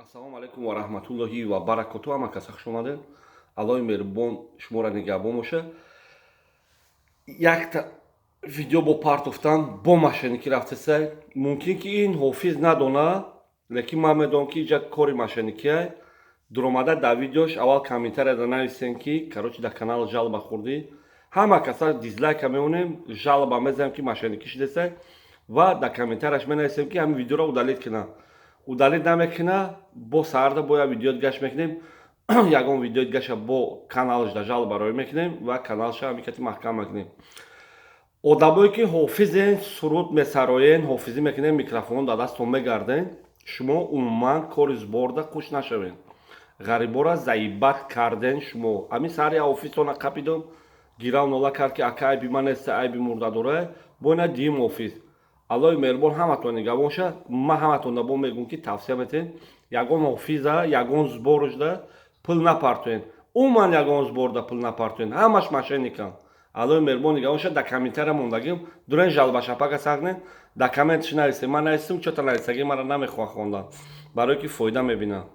Ассалому алайкум ва раҳматуллоҳи ва баракоту. Ҳама каса хуш омадед. Аллоҳи меҳрубон шуморо нигаҳбон боша. Якта видео бо партофтан, бо мошенникӣ рафтесай. Мумкин ки ин ҳофиз надона, лекин ман медонам, ки иҷа кори мошенникиай. Дуромада дар видеош аввал комментарияда нависем, ки, короче, дар канал жалоба хӯрдӣ. Ҳама каса дизлайка меонем, жалоба мезанем, ки мошенникӣ шудесай, ва дар комментарияш менависем, ки ҳамин видеоро удалить кина. Удалить намекуна, бо саҳарда бо як видео дигаш мекунем, ягон видео дигаша бо каналаш да жалоба роӣ мекунем ва каналша ҳамикати маҳкам мекунем. Одамое ки ҳофизен, суруд месароен, ҳофизӣ мекунем, микрофон дар дастон мегарден, шумо умуман кори сбор да хуш нашавен. Ғарибора заибат карден шумо. Ҳамин саҳар як офисона қапидам, гирав нола кард, ки ака, айби ман неста, айби мурдадора. Бо ина дим офис. Аллоҳи меҳрубон ҳаматон нигаҳбон ша. Ман ҳаматонда бо мегӯм, ки тавсия метем: ягон ҳофиза, ягон сбор ушда пул напартоен. Умуман ягон сбор да пул напартоен, ҳамаш мошенникам. Аллоҳи меҳрубон нигаҳбон ша. Дар комментария мондагим, дурен жалоба шапака сахнен, дар комментш нависем. Ман нависем, чота нависаги мара намехоҳам хондан, барое ки фоида мебинам.